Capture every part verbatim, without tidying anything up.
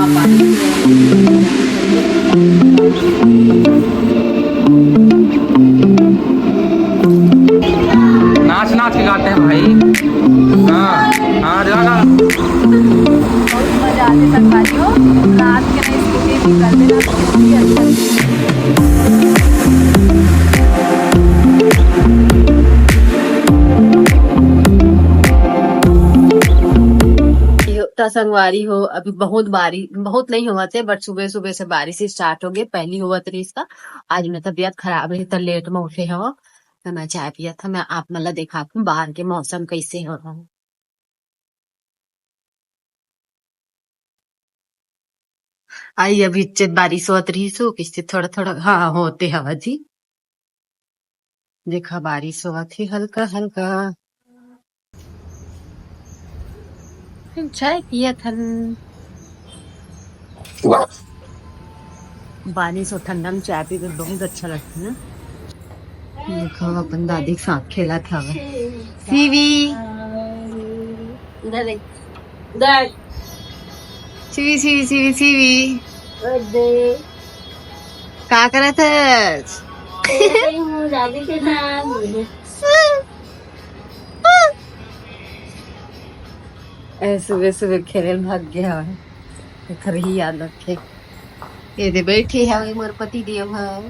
नाच नाच के गाते हैं भाई। हाँ, हाँ, गा, गा। बहुत मजा आथे संगवारी हो। रात के ना स्कूटी निकलते ना, बहुत ही अच्छा लगथे। त संगवारी हो, अभी बहुत बारिश, बहुत नहीं होवत हे, but सुबह सुबह से बारिश ही start हो गई। पहली होवत रहिस त, आज मैं तबीयत खराब रही त late में उठे हव, त मैं चाय पियत हव। मैं आप मन ला देखात हूँ बाहर के मौसम कैसे हो रहा है। आई अभी चे बारिश होत रहिस हो, किससे थोड़ा थोड़ा, हाँ, होते हवा जी। देखा, बारिश होवत हे हल्का हल्का। चाय पियत हन। बारिश अउ ठंडा में चाय पी के बहुत अच्छा लगथे ना। देखो, अपन दादी के साथ खेलत हवे। सीवी। इधर देख। इधर। CV, CV, CV, CV. का करत हस? खेल रही हूँ दादी के साथ। ए, सुबह सुबह खेले ल भाग गया है, एकर ही याद रखे। ये दे बैठे है, ये मोर पति देव है।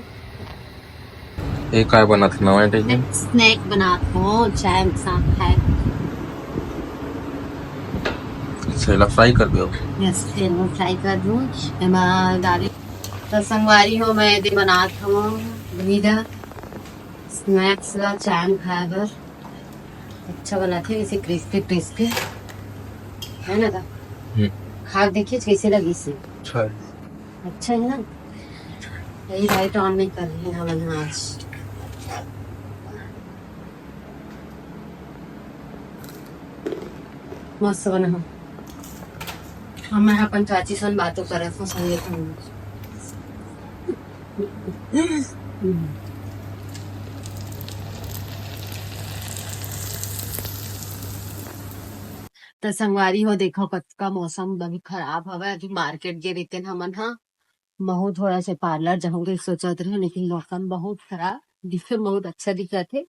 ये काय बनत हे नवा आइटम? स्नैक बनात हो, चाय के साथ खाए। अच्छा, एला फ्राई कर दो। यस, तेल में फ्राई कर दूँ। एमा डाले तो संगवारी हो, मैं ये दे बनात हूँ भुनी दा स्नैक्स ला चाय में खाए बर। अच्छा बनाथे, वैसे क्रिस्पी क्रिस्पी, है ना दा? हम्म। खा के देखिए कैसे लगिस हे। अच्छा है। अच्छा है ना? यही लाइट ऑन नहीं कर रहे हैं हम आज। मस्त बना हो। हम मैं अपन चाची सन बातों करत हूँ संगे संगे। त संगवारी हो, देखो कतका मौसम अभी खराब हवय। अभी मार्केट गे रहितेन हमन ह, महू थोड़ा से पार्लर जाहूँ कहिके सोचत रहेंव, लेकिन मौसम बहुत खराब दिखे, बहुत अच्छा दिखत हे,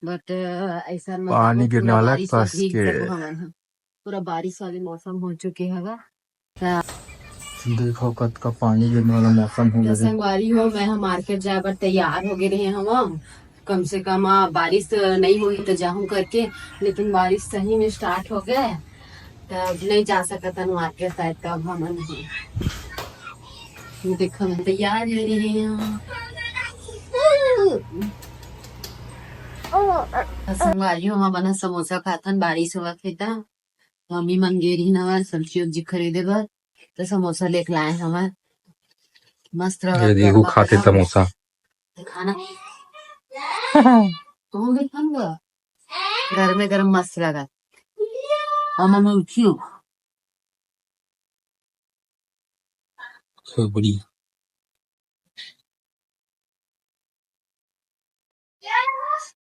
but, अ, ऐसा में पानी बहुत गिरने पूरा वाला है बारिश में कस भीग के। जाबो हमन ह। पूरा बारिश वाले मौसम हो चुके हवय। देखो कतका पानी गिरने वाला मौसम हो तो गया है। संगवारी हो, मैं ह मार्केट जाए बर तैयार हो गए रहे हवं। कम से कम, आ, बारिश नहीं होही तो जाहूं करके, लेकिन बारिश सही में स्टार्ट हो गए, तब नहीं जा सकत हन मार्केट शायद, तब हमन ह। ये देखो, मैं तैयार हो रहे हैं। तो संगवारी हो, हमन ह समोसा खाथन, बारिश होवत हे त। मम्मी मन गे रहिन हवय सब्जी उब्जी खरीदे बर, त समोसा लेके लाए हवय। मस्त ये रहा देखो, गरमा खाते गरम। समोसा। खाना। तुम भी खाऊंगा। गरमे गरम मस्त लगा। हम, हम उठियो। खूब बढ़िया।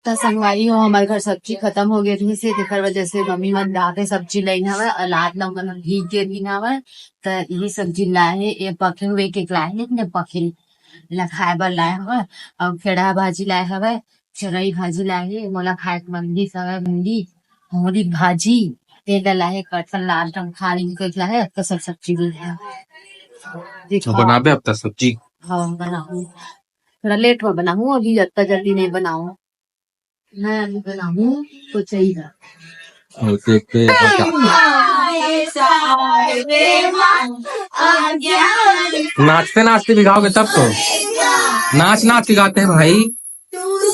त संगवारी हो, हमर घर सब्जी खतम हो गे रहिस हे, तेकर वजह से मम्मी मन जाके सब्जी लेन हवय, अउ लात ल हमन भीग गे रहिन हवय, त इही सब्जी लाए हे, ये पखे हुए के लाए हे, ने पखे ल खाए बर लाए हवय, अउ खेड़ा भाजी लाए हवय, चरई भाजी लाए हे, मोला खाए के मन गिस हवय, भिंडी, होरी भाजी, तेल ला लाए हे, कटकन लाल रंग खा लेंगे कहिके लाए हे, अतका सब सब्जी ले हे। देखो। तो बनाबे अब तक सब्जी? हाँ, बनाऊँ। थोड़ा लेट में बनाऊँ, अभी अतका जल्दी नहीं बनाऊँ। मैं अभी बनाऊँ तो चाहिए। और देखते हैं और क्या। नाचते नाचते भी गाओगे तब तो। नाच नाच के गाते हैं भाई।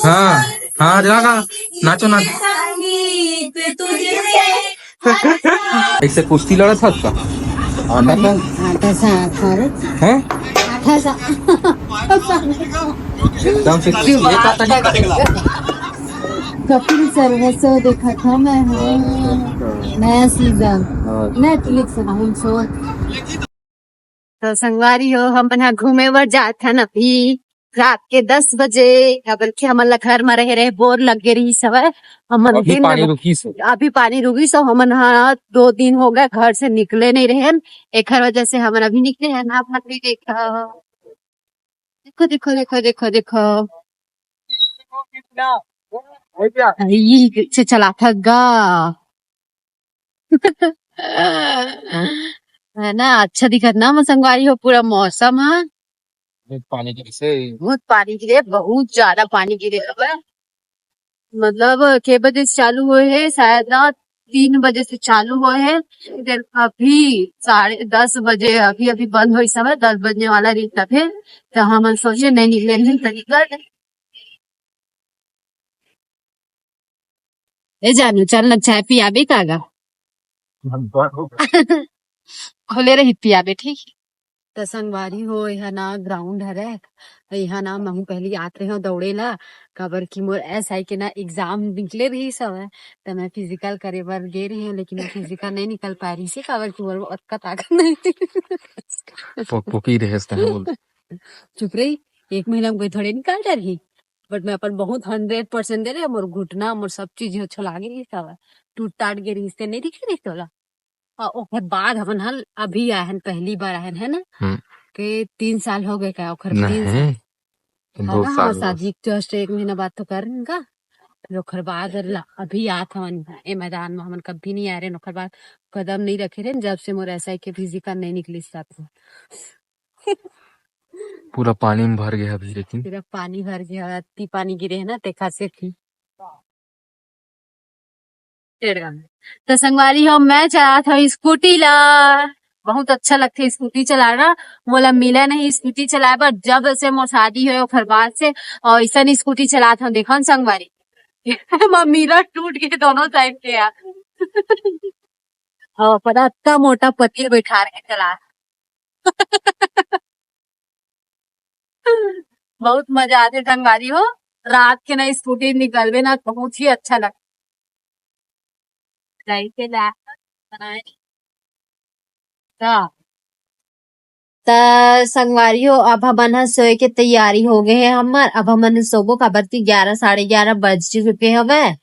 हाँ, हाँ, गा, गा, नाचो, नाच। संगीत तुझसे। ऐसे कुश्ती लड़त हस का? आटा सा। आटा सा, अरे। हैं? आटा सा। एकदम से कुश्ती। कपिल सर्व show देखत हूँ मैं, हाँ। नया season। हाँ। Netflix में हम show। तो संगवारी हो, हमन ह घूमे बर जात हन अभी। रात के दस बजे, काबर कि हमन ला घर म रहे रहे बोर लग गे रहिस हवय। हमन अभी दिन पानी में रुकिस हे। अभी पानी रुकिस हे, हमन ह दो दिन हो गए घर से निकले नहीं रहे हन, एखर वजह से हमन अभी निकले हन। आप मन भी देखा, देखो, देखो, देखो, देखो, देखो। ये से चलाथस गा। है ना, अच्छा दिखत ना, मोर संगवारी हो, पूरा मौसम ह। बहुत पानी गिरिस हे। बहुत पानी गिरे, बहुत ज्यादा पानी गिरे हवय। मतलब, के बजे से चालू होए हे? शायद ना, तीन बजे से चालू होए हे। फिर अभी साढ़े दस बजे, अभी, अभी बंद होइस हवय, दस बजने वाला रहिस तभे। तो हमन सोचे, नहीं निकले, नहीं तरीका। ए जानू, चल ना, चाय पियाबे का गा? हम तो खुले रही, पियाबे, ठीक? त संगवारी हो, एहा ना ground हरे, त एहा ना महू पहली आत रहे दौड़े ला, काबर कि मोर एसआई के ना exam निकले रहिस हवय, त मैं physical करे बर गे रहे, लेकिन वो physical नहीं निकल पाए रहिस हे, काबर कि मोर ओतका ताकत नहीं। पोक पोकी रहे हस तैं, बोल। चुप रही, एक महीना में कोई थोड़े निकाल डरही, but मैं अपन बहुत hundred percent दे रहे, मोर घुटना, मोर सब चीज हो छोला गे रहिस हवय, टूट टाट गे रहिस, ते नहीं दिखे रहिस तोला। अउ ओकर बाद हमन हल अभी आए हन, पहली बार आए हन, है ना? हम्म। के तीन साल हो गए का ओकर? तीन साल। नहीं, तो हाँ दो ना, साल हाँ, हो शादी के just एक महीना बाद तो कर रहे का। फिर ओकर बाद ला-, अभी आत हवन ए मैदान में, हमन कभी नहीं आए रहे, ओकर बाद कदम नहीं रखे रहे, जब से मोर एसआई के physical नहीं निकलिस तब से। पूरा पानी में भर गया अभी, लेकिन सिर्फ पानी भर गया, अति पानी गिरे है ना, तेखा से थी। तो संगवारी हो, मैं चलात हव स्कूटी ला, बहुत अच्छा लगथे स्कूटी चलाना। मोला मिला नहीं स्कूटी चलाए बर, जब से मोर शादी होए ओखर बाद से, अउ अइसन स्कूटी चलात हव। देखो न संगवारी, मम्मी ला टूट गे दोनों साइड के यार। अउ अपन अतना मोटा पति बैठार के चला। बहुत मजा आथे संगवारी हो, रात के ना स्कूटी निकलबे ना, बहुत ही अच्छा लगथे। जाई के ला बनाए। का? त संगवारी हो, अब हमन ह सोए के तैयारी हो गए हे हमर। अब हमन सोबो, काबर कि ग्यारह, साढ़े ग्यारह बज चुके हवय।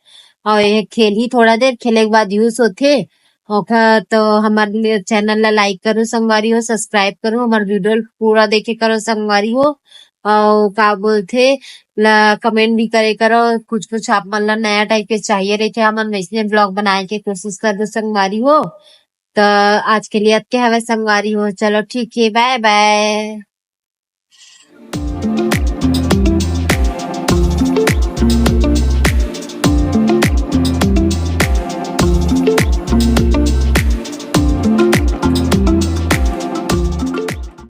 अउ ये खेलही थोड़ा देर, खेले के बाद यू सोथे। ओखर तो हमर channel ला like करो संगवारी हो, subscribe करो, हमर video ल पूरा देखे करो संगवारी हो। अउ का बोलथे ला comment भी करे करो, कुछ कुछ आप मन ला नया type के चाहिए रहिथे, हमन वैसने vlog बनाए के कोशिश करबो संगवारी हो। त आज के लिए अतके हवय संगवारी हो, चलो ठीक हे, bye bye।